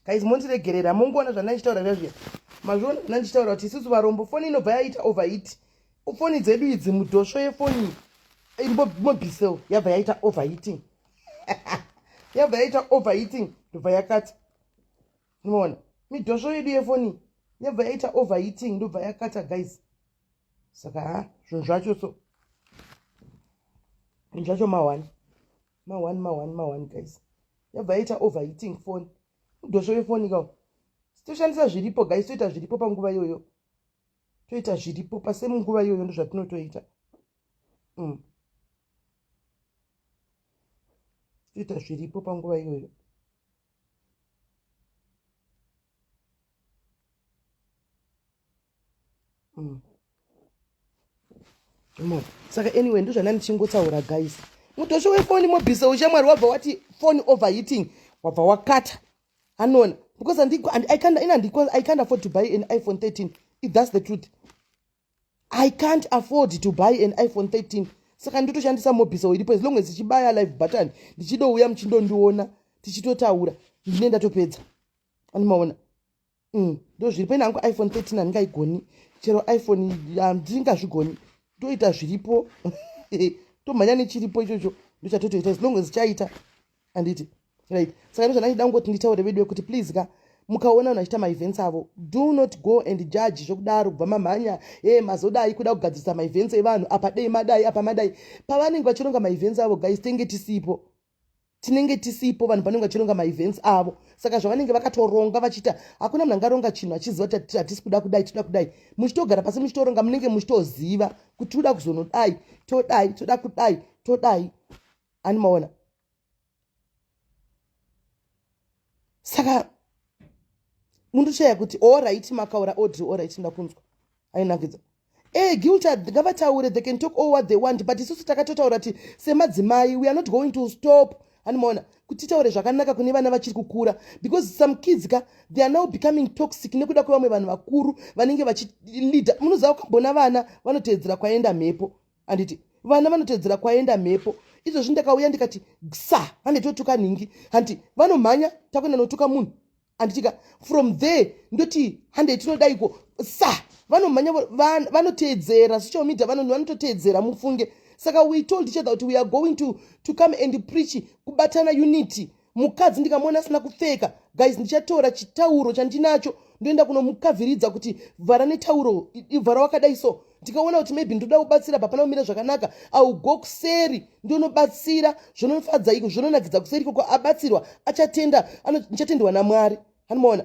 Guys, mondiregerera, mongoona zvandandichitaura zviya zviya. Mazviona zvandandichitaura kuti isusu varombo, foni inobva yaita overheat. Foni dzedu idzi, mudhosvo yefoni mobisel yabva yaita overheating, yabva yaita overheating, ndobva yakati. Unoona midhosvo yedu yefoni yabva yaita overheating, ndobva yakata, guys. Saka ha, zvinhu zvacho so, zvinhu zvacho ma1 ma1 ma1 ma1, guys. Yabva yaita overheating foni, mudhosvo wefoni kawo. Toshandisa zviripo, guys. Toita zviripo panguva iyoyo, toita zviripo pasemunguva iyoyo, ndo zvatinotoita. Toita zviripo panguva iyoyo. Saka anyway, ndo zvanda ndichingotaura, guys. Mudhosvo wefoni mobhisa ushamwari wabva wati phone overheating, wabva wakata. Anoona because I can't afford to buy an iPhone 13. If that's the truth, I can't afford to buy an iPhone 13. Saka ndotoshandisa mobisa iripo. As long as ichibaya live button, ndichidouya, muchindondiona, tichitotaura, ndine ndatopedza. Animaona ndo zviripo. Ine hangu iPhone 13 handingaigoni. Chero iPhone handingazvigoni. Toita zviripo, tomhanya nechiripo ichocho, ndochatotoita as long as chaita, handiti? Right, saka ndo zvandachida kungoti nditaure vedu kuti please ka, mukaona vanhu vachiita maevents avo, do not go and judge zvokudaro kubva mamhanya e mazodai kuda kugadzirisa maevents evanhu. Apa dei madai, apa madai. Pavanenge vachironga maevents avo, guys, tenge tisipo, tinenge tisipo vanhu vanenge vachironga maevents avo. Saka zvavanenge vakatoronga vachiita, hakuna munhu angaronga chinhu achiziva kuti hatisi kuda kudai, toda kudai. Muchitogara pasi muchitoronga, munenge muchitoziva kuti toda kuzonodai, todai, toda kudai, todai. Animaona? Saka mundoshaya kuti alright, makaura Audrey, alright, ndakunzwa, ainakidza. E guilty, ngavataure. They can talk all what they want, but isusu takatotaura kuti semadzimai we are not going to stop. Animaona kuti titaure zvakanaka kune vana vachiri kukura, because some kids ka, they are now becoming toxic nekuda kwevamwe vanhu vakuru vanenge vachileada. Munoziva, ukambona vana vanoteedzera kwaenda mhepo, handiti? Vana vanoteedzera kwaenda mhepo. Izvozvi ndakauya ndikati sa handitotuka nhingi, handi vanomhanya takuenda notuka munhu, handitika? From there ndoti handei tinodaiko sa vanomhanya, vanoteedzera social media, vanototeedzera mufunge. Saka we told each other kuti we are going to come and preach kubatana, unity. Mukadzi ndikamuona asina kupfeka, guys, ndichatora chitauro chandinacho, ndoenda kunomukavhiridza kuti vhara netauro, vhara wakadai. So ndikaona kuti maybe ndoda kubatsira papana kumira zvakanaka, augo kuseri ndonobatsira. Zvinofadza iko, zvinonakidza kuseri ikoko. Abatsirwa achatenda, ndichatendwa naMwari. Anomaona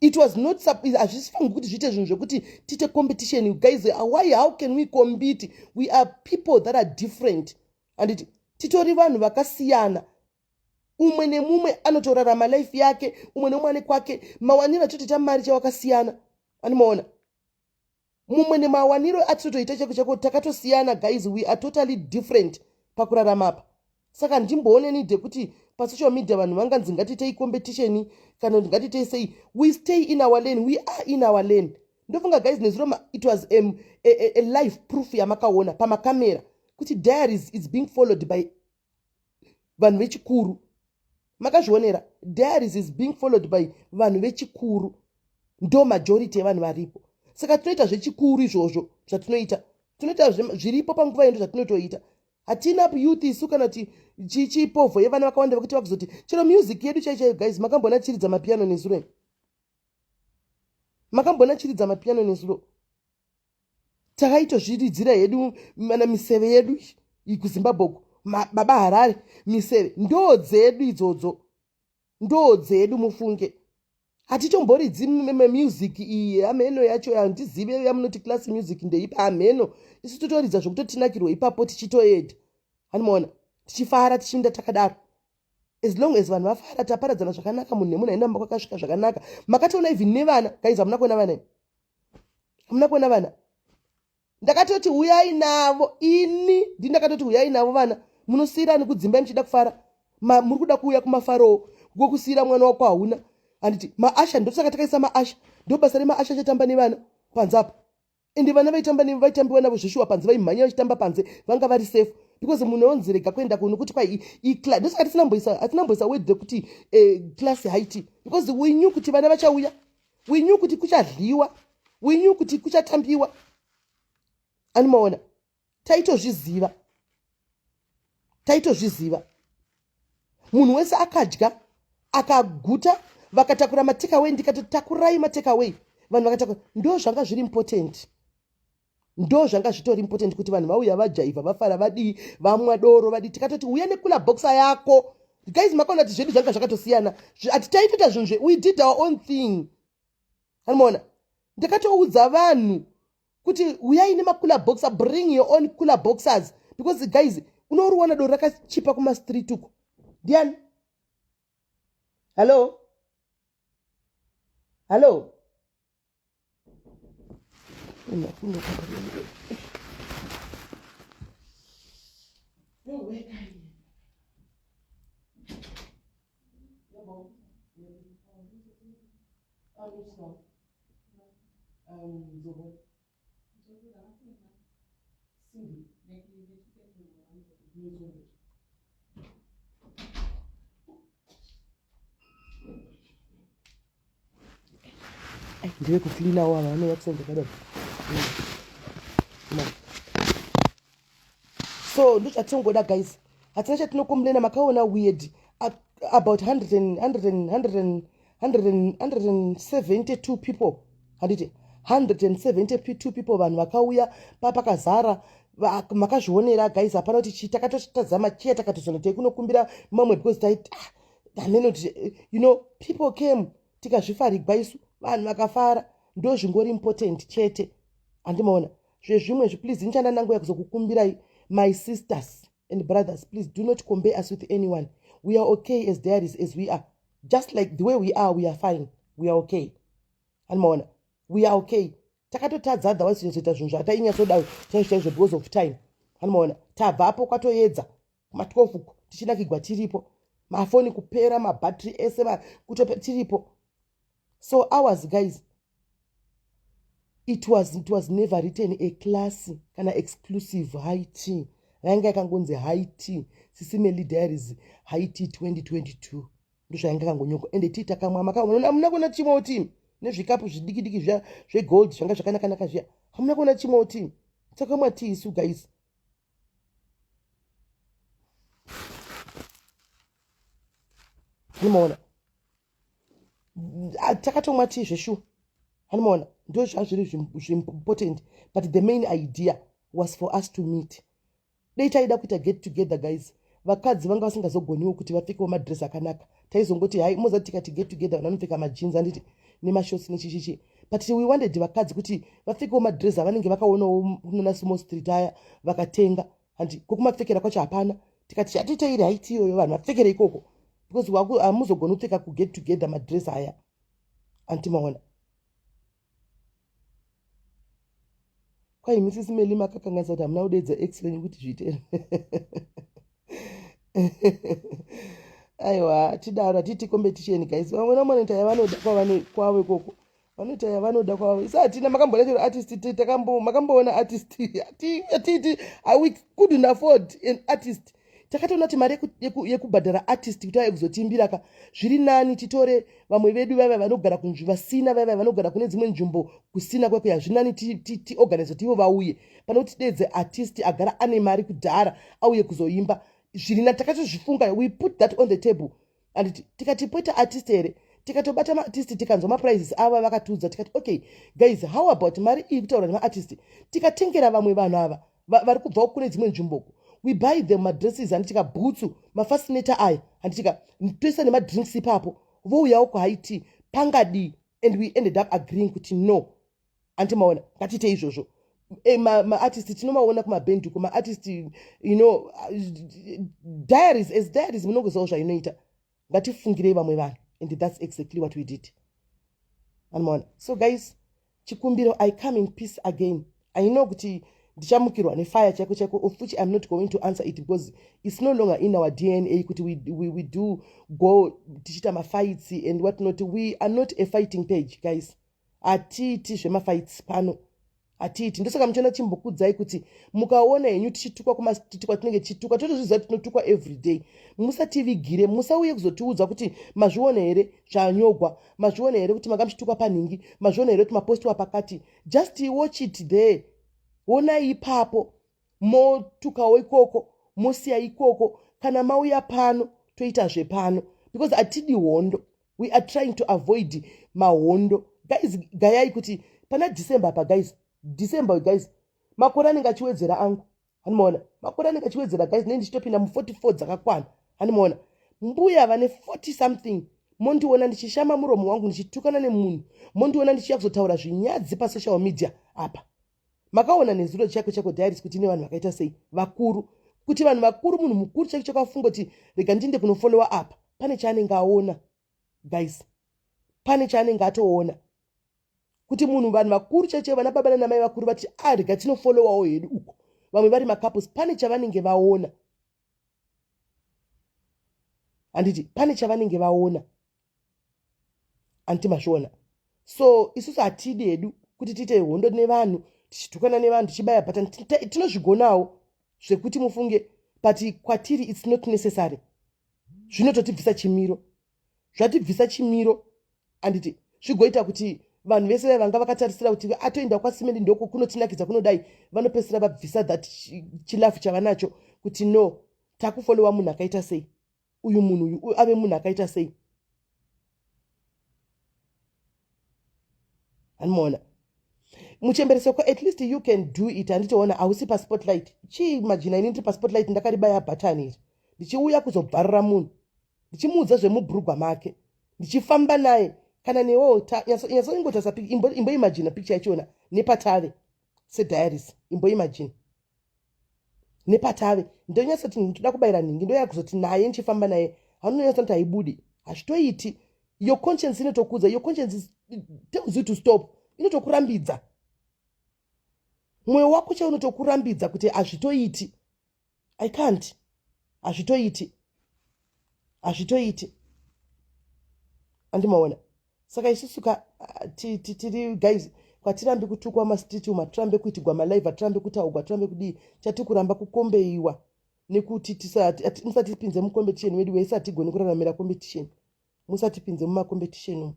it was not, hazvisifangi kuti zviite zvinhu zvekuti tiite competition, guys. Why? How can we compete? We are people that are different, handiti? Titori vanhu vakasiyana. Umwe nemumwe anotorarama life yake, umwe nemumwe ane kwake. Mawaniro atitoita mari chawakasiyana. Animaona mumwe nemawaniro atitotoita chako chako, takatosiyana, guys. We are totally different pakurarama apa. Saka ndimboone need yekuti pasocial media vanhu vanganzi ngatiitei competition kana kuti ngatiitei sei. We stay in our lane, we are in our lane. Ndofunga, guys, nezuro it was a live proof yamakaona pamakamera kuti Diaries is being followed by vanhu vechikuru. Makazvionera, Diaries is being followed by vanhu vechikuru, ndo majority yevanhu varipo. Saka tinoita zvechikuru izvozvo zvatinoita, tinoita zviripo panguva yendo zvatinotoita. Hatina youth isu kana kuti chipovho yevana vakawanda vekuti vakuzoti chero music yedu chai chaiyo. Guys, makambona chiridza mapiano nezuro? Makambona chiridza mapiano nezuro? Takaitozviridzira hedu mana miseve yedu kuZimbabwe uku, baba Harare, miseve ndo dzedu idzodzo, ndo dzedu mufunge. Hatitomboridzi music iyi hamheno yacho, handizive yamunoti class music ndeipa hamheno. Isu totoridza zvokutotinakirwa ipapo, tichitoenda, hanimaona, tichifara, tichiinda takadaro. As long as vanhu vafara, taparadzana zvakanaka, munhu nemunhu aenda mumba kwakasvika zvakanaka. Makatoona even nevana, guys, hamuna kuona vana? Hamuna kuona vana? Ndakatoti uyai navo ini, ndi ndakatoti uyai navo vana, munosiyirani kudzimba muchida kufara. Muri kuda kuuya kumafarowo kwokusiyira mwana wako hauna, handiti? Maasha, ndosaka takaisa maasha, ndo basa remaasha, achatamba nevana panze apo. Ende vana vaitamba vaitambiwa navo zveshuwa panze, vaimhanya vachitamba panze, vanga vari safe, because munhu onzi rega kuenda kuno kuti kwai ndosaka tisinamboisa, hatinamboisa word rekuti class high tea, because we knew kuti vana vachauya, we knew kuti kuchadliwa, we knew kuti kuchatambiwa. Animaona, taitozviziva, taitozviziva. Munhu wese akadya akaguta, vakatakura matakeaway, ndikati takurai matakeaway, vanhu vakatakura. Ndo zvanga zviri important, ndo zvanga zvitori important, kuti vanhu vauya, vajaivha, vafara, vadii, vamwa doro, vadii. Tikatoti uya necooler boxer yako. Guys, makaona kuti zvedu zvanga zvakatosiyana. Hatitaitoita zvinhu zve, we did our own thing. Anomaona, ndakatoudza vanhu kuti uyai nemacooler boxer, bring your own cooler boxers, because guys, unoriwana doro rakachipa kumastreet uko. Ndiani? Hallo, hallo. Ndive kucleanawo ava vanouya kusenza kadai. So ndochatinongoda guys, hatina chatinocomplaina. Makaona weird about 100 and 100 and 100 and 100 and 172 people, handiti? 172 people, vanhu vakauya papakazara, makazvionera guys. Hapana kuti chii, takatotadza machiya, takatozonotei kunokumbira mamwe because taiti ah, amenoti people came, tikazvifarigwa isu, vanhu vakafara. Ndo zvingori important chete, handimaona? Zvezvimwe zvi, please, nichandanangoya kuzokukumbirai, my sisters and brothers, please do not compare us with anyone. We are okay as diaries as we are, just like the way we are. We are fine, we are okay, handimaona? We are okay. Takatotadza otherwise kunyatsoita zvinhu zvatainyatsoda chaizvo chaizvo because of time, handimaona? Tabvapo kwatoedza kuma12 uko, tichinakigwa tiripo, mafoni kupera mabhatiri ese kutope tiripo. So ours guys, it was never written a class kana exclusive high tea. Rainga yakangonzi high tea, Sisi Melly Diaries high tea 2022, ndozvainga kangonyogwa. Ende tii takamwa, makaona, hamuna kuona chimwewo team nezvikapu zvidiki diki zviya zvegold zvanga zvakanakanaka zviya? Hamuna kuona chimwewo team? Takamwa tii isu guys. Anomaona, takatomwa tii zveshuwa, anomaona? Ndo zvazviri zviimportant, but the main idea was for us to meet. Dei taida kuita get together guys, vakadzi vanga vasingazogoniwo kuti vapfekewo madress akanaka. Taizongoti hai, mozati tikati get together, vanhu vanopfeka majinsi, handiti, nemashorts nechichichi. But we wanted vakadzi kuti vapfekewo madress avanenge vakaonawo kunana Small Street aya, vakatenga, handi? Kwokumapfekera kwacho hapana. Tikati chatiiteiri haiti iyoyo, vanhu vapfekere ikoko, because hamuzogoni kupfeka kuget together madress aya, antimaona? Kwai Mrs Melly, makakanganisa kuti hamuna kudedza ex venyu kuti zviite. Aiwa, tidaro, hatiti competition guys. Vamwe vanoita yavanoda kwavo ikoko, vanoita yavanoda kwavo, isi hatina. Makamboona chero artist? Makamboona artist? Hatiti, we couldn't afford an artist. Takatoona kuti mari yekubhadhara artist kuti auye kuzotiimbira ka, zviri nani titore vamwe vedu vaiva vanogara vasina, vaiva vanogara kune dzimwe nzvimbo kusina kwekuya. Zviri nani tiorganize kuti ivo vauye pane kuti tidedze artist agara ane mari kudhara auye kuzoimba. Zviri nani, takatozvifunga, we put that on the table and tikati poita artist here? Tikatobata maartist, tikanzwa maprices ava vakatiudza, tikati okay guys, how about mari iyi kutaura nemaartist, tikatengera vamwe vanhu ava vari kubvawo kune dzimwe nzvimboko, we buy them madresses, handitika, bhutsu, mafascinator aya, handitika, toisa nemadrinks ipapo, vouyawo kuhigh tea, pangadii? And we ended up agreeing kuti no, antimaona, ngatiite izvozvo. Maartist tinomaona kumabhendi uko, maartist, diaries as diaries, munongozivawo zvainoita. Ngatifungirei vamwe vanhu, and that's exactly what we did, anomaona? So guys, chikumbiro, I come in peace again. I know kuti Ndichamukirwa nefire chaiko chaiko, of which I'm not going to answer it because it's no longer in our DNA kuti we do go tichiita mafights and what not. We are not a fighting page, guys. Hatiiti zvemafights pano, hatiiti. Ndosaka muchiona chimbokudzai kuti mukaona henyu tichitukwa kumastiti kwatinenge tichitukwa, totozviziva kuti tinotukwa every day. Musativigire, musauye kuzotiudza kuti mazviona here zvanyogwa, mazviona here kuti manga muchitukwa panhingi, mazviona here kuti mapostiwa pakati. Just watch it there, onai ipapo, motukawo ikoko, mosiya ikoko. Kana mauya pano, toita zvepano because hatidi hondo. We are trying to avoid mahondo, guys. Gayai kuti pana December pa, guys, December, guys, makore anenge achiwedzera angu, hanimaona? Makore anenge achiwedzera, guys. Nei ndichitopinda mu44 dzakakwana, hanimaona? Mbuya vane 40 something, mondiona ndichishama muromo wangu ndichitukana nemunhu, mondiona ndichiya kuzotaura zvinyadzi pasocial media apa. Makaona nezuro Chako Chako Diaries kuti ine vanhu vakaita sei, vakuru, kuti vanhu vakuru, munhu mukuru chaiko chakafunga kuti rega ndinde kunofollowa apa, pane chaanenge aona, guys, pane chaanenge atoona kuti munhu, vanhu vakuru chaicho, vana baba nanamai vakuru vati, a ah, rega tinofollowawo hedu uko, vamwe vari macouples, pane chavanenge vaona, handiti? Pane chavanenge vaona, handiti mazviona? So isusu hatidi hedu kuti tiite hondo nevanhu, tichitukana nevanhu, tichibaya bhatani. Tinozvigonawo zvekuti mufunge, but kwatiri it's not necessary. Zvinototibvisa chimiro, zvatibvisa chimiro, handiti? Zvigoita kuti vanhu vese vai vanga vakatarisira kuti atoenda kwaSimendi ndoko kunotinakidza kunodai, vanopedzisira vabvisa that chilafu chavanacho kuti no, takufollowa munhu akaita sei uyu, munhu uyu ave munhu akaita sei, handimaona? Muchembereseko, at least you can do it, handitoona hausi paspotlight. Chii majina, ini ndiri paspotlight, ndakaribaya bhatani iri ndichiuya kuzobvarira munhu, ndichimuudza zvemubhurugwa make, ndichifamba naye. Kana newewo nyatsoingotasa, imboimagina picture yachona nepatave sediaries, imboimagina nepatave. Ndonyatsoti ndoda kubayira nhingi, ndoya kuzoti naye ndichifamba naye, haunonyatsa kuti haibudi, hazvitoiti. Your conscience inotokudza, your conscience tells you to stop, inotokurambidza. Mwoyo wako chai unotokurambidza kuti hazvitoiti, I can't, hazvitoiti, hazvitoiti, andimaona? Saka isusu ka tiri, guys, kwatirambi kutukwa mastreet umu, hatirambe kuitigwa malive, hatirambe kutaugwa, hatirambe kudii. Chati kuramba kukombeiwa nekuti musatipinze mucompetition wedu wese. Hatigoni kuraramira competition. Musatipinze mumacompetition umu,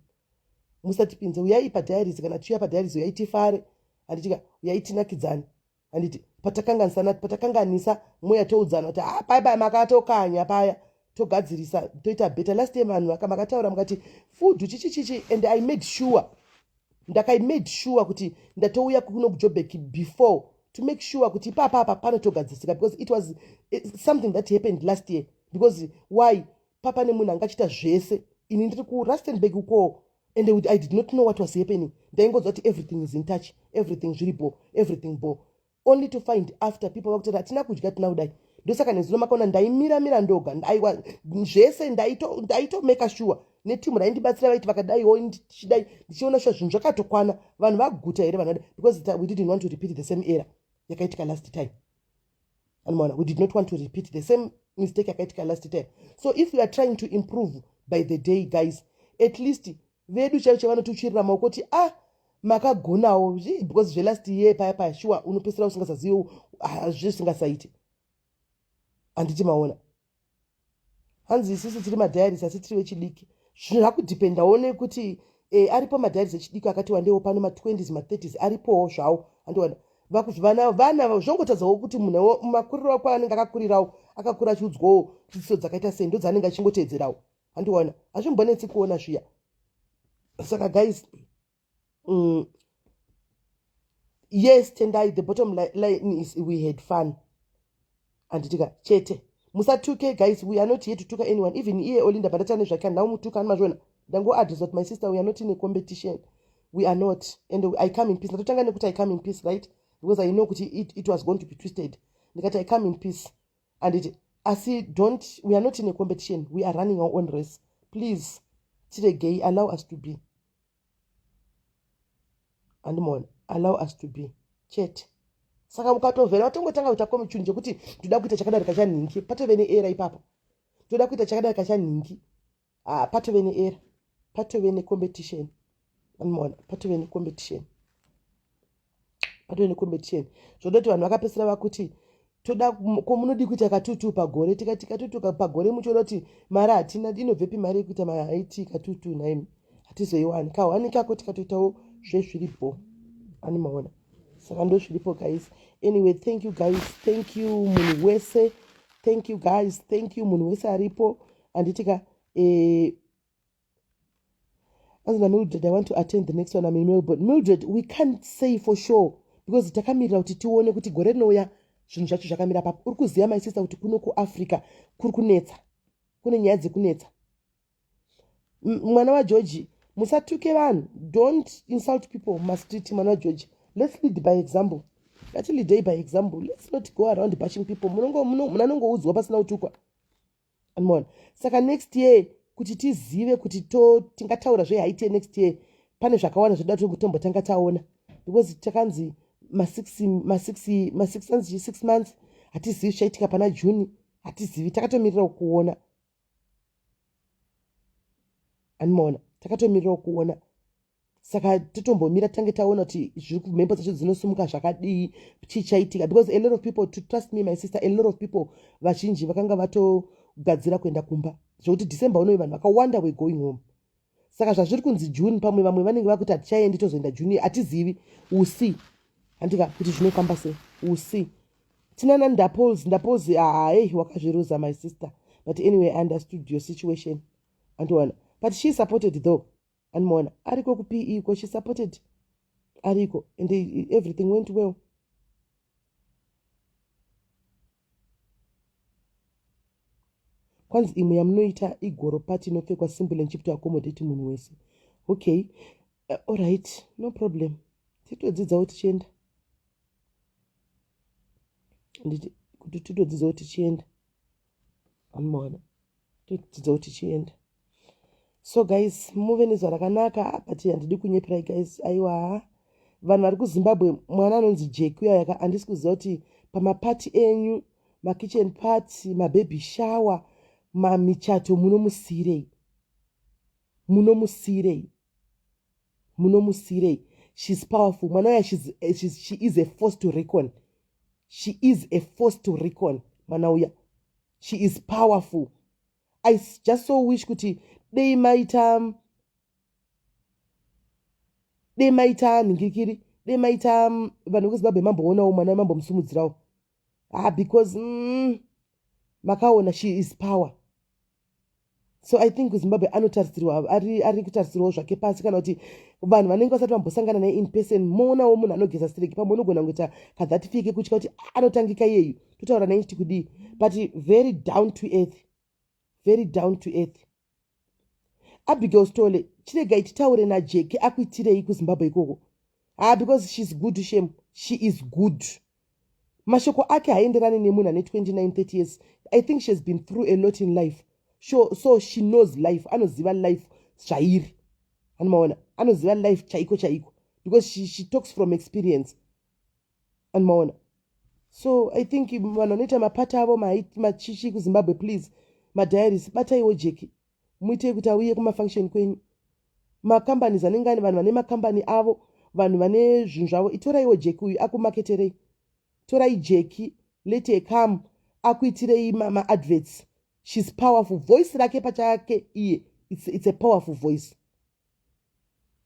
musatipinze. Uyai padiaries, kana tiuya padiaries, uyai tifare, handitika? Uyai tinakidzane, handiti? Patakanganisana, patakanganisa, moya toudzana kuti ah, pai pai makatokanya paya, togadzirisa, toita better. Last time vanhu makataura mukati food chichi chichi, and I made sure, ndakai made sure kuti ndatouya kuno kuJobek before to make sure kuti ipapa apa panotogadzisika, because it was something that happened last year. Because why? Papa nemunhu angachiita zvese, ini ndiri kuRustenburg uko and I did not know what was happening. Ndaingonzwa kuti everything is in touch, everything zviripo, everything bo, only to find after people vakutoti hatina kudya, tina kudai. Ndosaka nezuro makaona ndaimiramira ndoga, aiwa, zvese ndaitomeka sure netimu raindibatsira vaiti vakadaiwo ndichidai, ndichiona sure zvinhu zvakatokwana, vanhu vaguta here, vanhu vadai, because we didn't want to repeat the same error yakaitika last time. Anomaona? We did not want to repeat the same mistake yakaitika last time. So if we are trying to improve by the day, guys, at least vedu chaivo chavanotiuchirira maoko kuti ah, makagonawo, because zvelast year paya paya, sure, unopesera usingasazivi zvesingasaiti, handiti maona? Hanzi isusu tiri madiaries asi tiri vechidiki. Zvinhu zvakudependawo nekuti aripo madiaries echidiki akati wandewo pano, ma20s, ma30s aripowo zvawo, handiona? Vana vana zvongotadzawo kuti munhu makuriro ako anenge akakurirawo, akakura achiudzwawo dzidziso dzakaita sei, ndo dzaanenge achingoteedzerawo, handiona? Hazvimbonetsi kuona zviya. Saka guys, yes, Tendai, the bottom line is we had fun, handitika? Chete musatuke, guys. We are not here to tuka anyone. Even iye Olinda pandatane zvake, handina kumutuka, ani mazviona? Ndangoaddress kuti my sister, we are not in a competition, we are not, and I come in peace. Ndatotanga nekuti I come in peace, right? Because I know kuti it was going to be twisted. Ndikati I come in peace, anditi? Asi don't, we are not in a competition, we are running our own race. Please, tiregei, allow us to be, andimona? Allow us to be chete. Saka ukatovhera watongotanga kuita komuchuni chekuti ndoda kuita chakadarika chanhingi, patove neera ipapo. Ndoda kuita chakadarika chanhingi, ah, patove neera, patove necompetition. Anoona patove necompetition, patove necompetition. Zvoda kuti vanhu vakapesera vakuti toda ko munodi kuita katutu pagore, tikati katutu pagore muchiona kuti mari hatina, inobvepi mari yekuita maiti katutu nhaimi, hatizoiwani kahwani kako tikatoitawo zvezviripo. Animaona saka ndozviripo guys. Anyway, thank you guys, thank you munhu wese, thank you guys, thank you munhu wese aripo. Anditika eh, anzi naMildred, I want to attend the next one, I'm in Melbourne. Mildred, we can't say for sure because takamirira kuti tione kuti gore rinouya zvinhu zvacho zvakamira papi. Uri kuziva my sister kuti kuno kuAfrica kuri kunetsa, kune nyaya dzekunetsa. Mwana waGeorge, musatuke vanhu, don't insult people mumastreet. Mwana waGeorge, let's lead by example, ngatileadei by example. Let's not go around bashing people. Munhu anongoudzwa pasina kutukwa. Anmona saka next year kuti tizive kuti to tingataura zvehaite next year, pane zvakawanda zvoda kuti tombotanga taona because takanzi ma6 anzi 6 months, hatizivi zvichaitika pana June, hatizivi, takatomirira kuona. Animoona takatomirira kuona, saka totombomira tange taona kuti zviri mhepo dzacho dzinosumuka zvakadii, chii chaitika, because a lot of people, to trust me my sister, a lot of people, vazhinji vakanga vatogadzira kuenda kumba zvokuti December unoyi vanhu vakawanda were going home. Saka zvazviri kunzi June, pamwe vamwe vanenge vakuti hatichaendi, tozoenda June, hatizivi, we'll see. Handika kuti zvinofamba sei, we'll see. Tinana Ndapols, Ndapols, haei wakazviruza my sister, but anyway, I understood your situation. Andiona, but she supported though. Andimaona ariko kuPE ko, she supported ariko and everything went well. Kwanzi imwe yamunoita igoro party inopfekwa simple and cheap to accommodate munhu wese. Okay, alright, no problem, titodzidzawo tichienda, nditi kuti titodzidzawo tichienda. Anomaona todzidzawo tichienda. So guys, muve nezuva rakanaka, but handidi kunyeperai guys, aiwa, vanhu vari kuZimbabwe, mwana anonzi Jack uya yaka, handisi kuziva kuti pamapati enyu, makitchen party, mababy shower, mamichato, munomusiyirei, munomusiyirei, munomusiyirei? She's powerful mwana uya. She is a force to reckon, she is a force to reckon mwana uya, she is powerful. I just so wish kuti dei maita nhingirikiri, dei maita vanhu vekuZimbabwe mamboonawo mwana, mambomusumudzirawo, ah, because makaona she is power. So I think kuZimbabwe anotarisirwa, ari kutarisirwawo zvake pasi, kana kuti vanhu vanenge vasati vambosangana naye in person, moonawo munhu anogeza sireki, pamwe unogona kuita kathat fike kutya kuti anotangika iyeyu, totaura naye chiti kudii, but very down to earth, very down to earth. Abigail Stole, chiregai titaure naJeke akuitirei kuZimbabwe ikoko. Ah, because she's good, shame, she is good. Mashoko ake haaenderani nemunhu ane 29 30 years. I think she has been through a lot in life, so she knows life, anoziva life zvairi. Anomaona anoziva life chaiko chaiko because she talks from experience. Anomaona, so I think vanhu vanoita mapati avo machichi kuZimbabwe, please, madiaries, bataiwo Jeki, muitei kuti auye kumafunction kwenyu. Macompanies anenge ane vanhu vane makambani avo, vanhu vane zvinhu zvavo, itoraiwo Jeki uyu akumaketerei. Torai Jeki, let her come akuitirei maadverts. She's powerful, voice rake pachake iye, it's a powerful voice.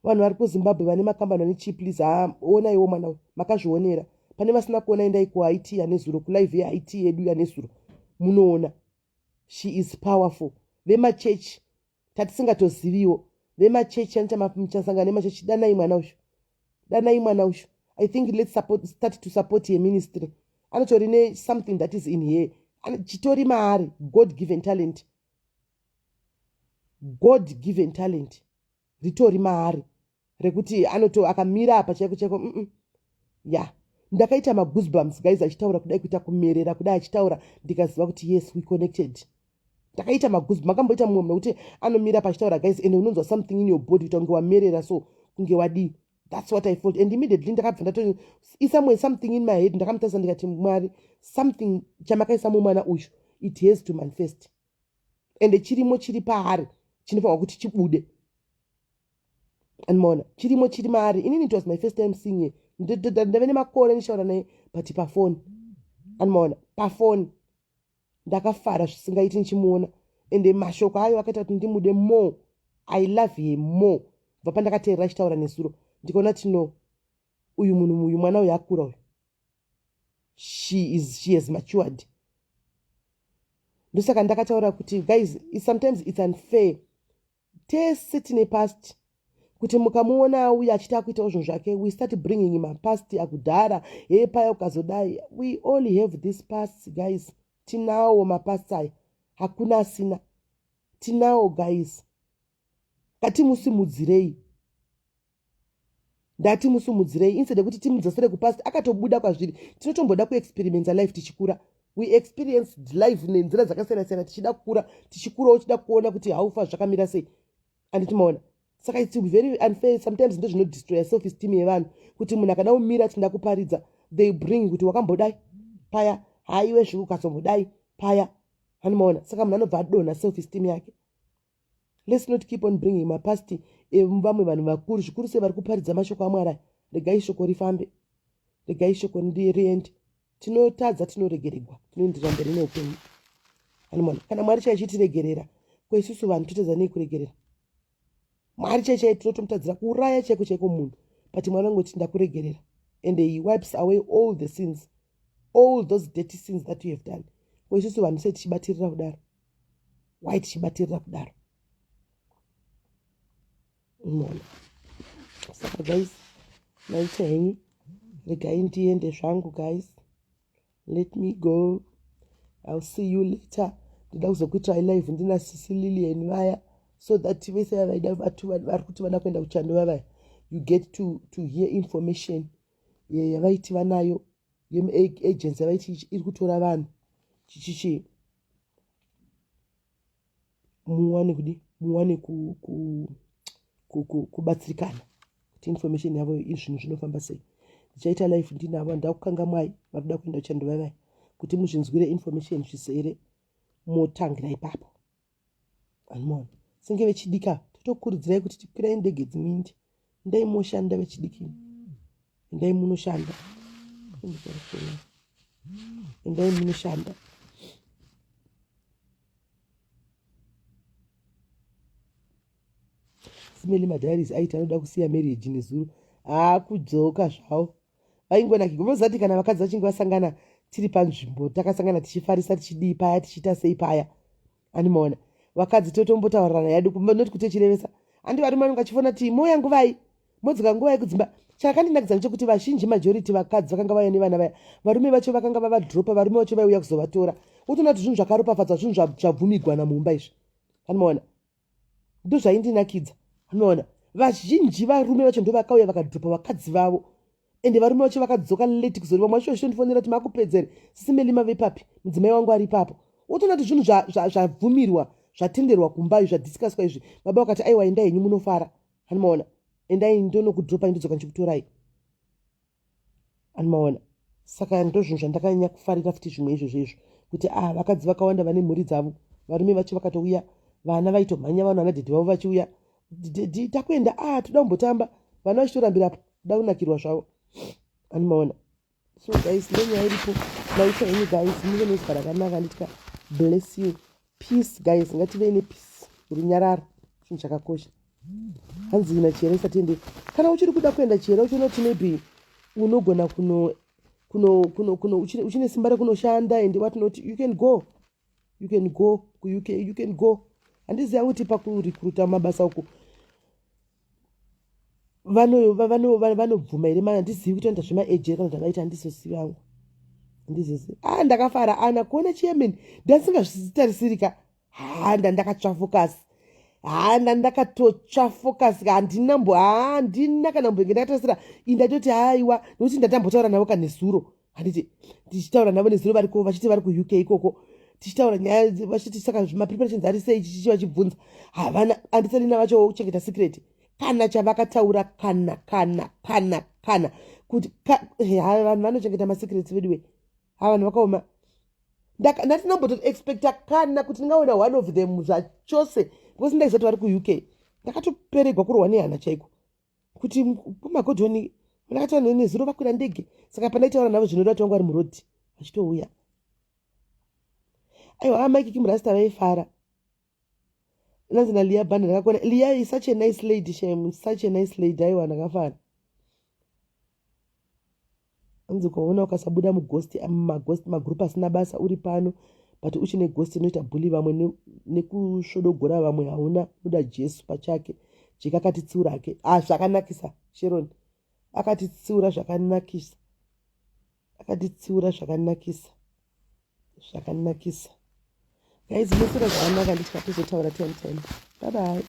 Vanhu vari kuZimbabwe vane makambani ane chii, please, ha, onaiwo mwana uyu, makazvionera. Pane vasina kuona, endai kuIT yanezuro, kulive yeIT yedu yanezuro, munoona she is powerful. Vemachechi tatisingatoziviwo, vemachechi anoita muchasangana nemachechi, danai mwana uyu, danai mwana uyu. I think let's support, start to support her ministry. Anotori nesomething that is in here, chitori maari, God given talent, God given talent ritori maari rekuti anoto akamira apa chaiko chaiko. Ya, ndakaita magoosebumps guys achitaura kudai, kuita kumerera kudai achitaura, ndikaziva kuti yes, we connected. Ndakaita magoosebumps. Makamboita mumwe munhu wekuti anomira pachitaura guys, and unonzwa something in your body, kuita kunge wamerera, so kunge wadii. That's what I felt, and immediately ndakabva ndatoisa something in my head. Ndakamutarisa ndikati, "Mwari, something chamakaisa mumwana uyu, it has to manifest, ende chirimo chiri paari chinofanirwa kuti chibude." Andimaona chirimo chiri maari. Inini, it was my first time seeing her. Ndave nemakore ndichitaura naye, but pafoni. Andimaona pafoni. Ndakafara zvisingaiti ndichimuona, ende mashoko ayo akaita kuti ndimude more. I love her more kubva pandakateerera achitaura nesuro. Ndikaona kuti no, uyu munhu uyu, mwana uyu akura uyu. She has matured. Ndosaka ndakataura kuti, guys, sometimes it's unfair. Tese tine past, kuti mukamuona auya achiti akuitawo zvinhu zvake, we start bringing mapast akudhara. He, paya ukazodai. We all have this past, guys. Tinawo mapast aya, hakuna asina. Tinawo, guys. Ngatimusimudzirei, ndatimusimudzirei instead yekuti timudzosere kupast. Akatobuda kwazviri. Tinotomboda kuexperimenta life tichikura. We experienced life nenzira dzakasiyana siyana tichida kukura, tichikurawo tichida kuona kuti haufa zvakamira sei. Anditi maona? Saka it's very unfair sometimes. Ndo zvinodestroya self esteem yevanhu, kuti munhu akada kumira tinda kuparidza, they bring kuti wakambodai paya, haiwe zvi ukazombodai paya. Anomaona? Saka munhu anobva adonha self esteem yake. Let's not keep on bringing mapast evamwe vanhu vakuru, zvikuru sei vari kuparidza mashoko aMwari aya. Regai shoko rifambe, regai shoko riende. Tinotadza, tinoregeregwa, tinoenderera mberi neupenyu. Anomaona? Kana Mwari chaichitiregerera, kweisusu vanhu totadza nei kuregerera Mwari? Chai chai tinotomutadzira kuuraya chaiko chaiko munhu, but Mwari angoti, "Ndakuregerera," and he wipes away all the sins, all those dirty sins that you have done. Koisusu vanhu sei tichibatirira kudaro? Why tichibatirira kudaro? Unoona? Saka guys, maita henyu. Regai ndiende zvangu, guys. Let me go. I'll see you later. Ndoda kuzokuitirai live ndina Sisi Lilian vaya, so that vese vaida vari kuti vada kuenda kuchando vavaya, you get to hear information yavaiti vanayo yeagency yavaiti iri kutora vanhu chichichi. Muwane kudi, muwane kubatsirikana kuti information yavo izvinhu zvinofamba sei. Ndichaita live ndinavo, ndakukangamwai vari kuda kuenda kuchando vavaya, kuti muzvinzwire information zvisere, motangira ipapo. Anomaona? Senge vechidika, totokurudzirai kuti tikwirai ndege dzimindi, endai moshanda. Vechidiki, endai munoshanda, endai munoshanda. Simeli Madiaries aiti anoda kusiya marriage nezuro, haakudzoka zvavo. Vaingonakirwa. Unozati kana vakadzi vachinge vasangana, tiri panzvimbo takasangana, tichifarisa, tichidii paya, tichiita sei paya, animaona? Vakadzi totombotaurirana yadu, noti kuti chirevesa handi. Varume vanenge vachifona ti moya nguvai, modzoka nguvai kudzimba. Chakandinakidza ndechekuti vazhinji, majority vakadzi vakanga vauya nevana vaya, varume vacho vakanga vavadropa, varume vacho vaiuya kuzovatora. Wotoona kuti zvinhu zvakaropafadzwa, zvinhu zvabvumigwa namumba izvi. Anomaona? Ndo zvaindinakidza. Anoona? Vazhinji varume vacho ndo vakauya vakadropa vakadzi vavo, ende varume vacho vakadzoka late kuzori. Vamwe vacho vachitondifonera kuti, "Makupedzere, Sisi Melima vepapi? Mudzimai wangu ari ipapo." Wotoona kuti zvinhu zvabvumirwa, zvatenderwa kumba, zvadiscusswa izvi. Baba vakati, "Aiwa, endai henyu munofara." Anomaona? "Endai, ndonokudropai, ndodzoka ndichikutorai." Anomaona? Saka ndo zvinhu zvandakanyanya kufarira futi zvimwe izvozvo izvo, kuti a ah, vakadzi vakawanda vane mhuri dzavo, varume vacho vakatouya, vana vaitomhanya, vanhu vana dhedhi vavo vachiuya, "Dhedhi, takuenda." A ah, toda kumbotamba. Vana vachitorambira kuda kunakirwa zvavo. Anomaona? So guys, nenyaya iripo. Maita henyu, guys. Muve nezuva rakanaka. Nditya bless you. Peace, guys. Ngativei nepeace, runyararo chinhu chakakosha. Hanzi ina chera isatiende. Kana uchiri kuda kuenda chera, uchiona kuti maybe unogona kuno kuno kuno kuno uchine simba rekunoshanda and what not, you can go, you can go kuUK, you can go. Handiziva kuti pakurecruita mabasa uku vanobvuma here. Handizivi kuti vanoita zvemaage kana zvavaita, handizozivi hangu, handizozivi. A ah, ndakafara ana kuona chairman. Ndasingazvitarisirika. Ha, ndakatsva focus. Ha, ndakatotsva focus. Handina mbo, handina kana mbenge ndakatarisira. Indatoti haiwa, nokuti ndatambotaura navo kanesuro. Handiti tichitaura navo nezuro variko, vachiti vari kuUK ikoko, tichitaura nyaya, vachiti saka mapreparations ari sei, chichichi, vachibvunza. Havana andisalina vacho kuchengeta secret. Kana chavakataura, kana kana kana kana kuti ha, vanhu vanochengeta masecrets veduwe. Ha, vanhu vakaoma. Ndatinambotoexpecta kana kuti ndingaona one of them zvachose, because ndaiziva kuti vari kuUK. Ndakatoperegwa kurohwa nehana chaiko kuti kumagodhoni ndakataura nezuro vakwira ndege. Saka pandaitaura navo, zvinoda kuti vangu vari murodhi vachitouya. Aiwa, amaikiki murasta vaifara. Nanzi naLiya Bhanda, ndakakona. Liya is such a nice lady, shem, such a nice lady. Aiwa, ndakafara. Anzi ukaona ukasabuda mughost, maghost, magroup asina basa, uri pano but uchine ghost inoita bully vamwe nekusvodogora vamwe, hauna unoda Jesu pachake. Jeka akatitsiura ake. Ah, zvakanakisa. Sharon akatitsiura zvakanakisa, akatitsiura zvakanakisa, zvakanakisa. Guys, musura zvakanaka. Ndichikatozotaura 10 10. Bye bye.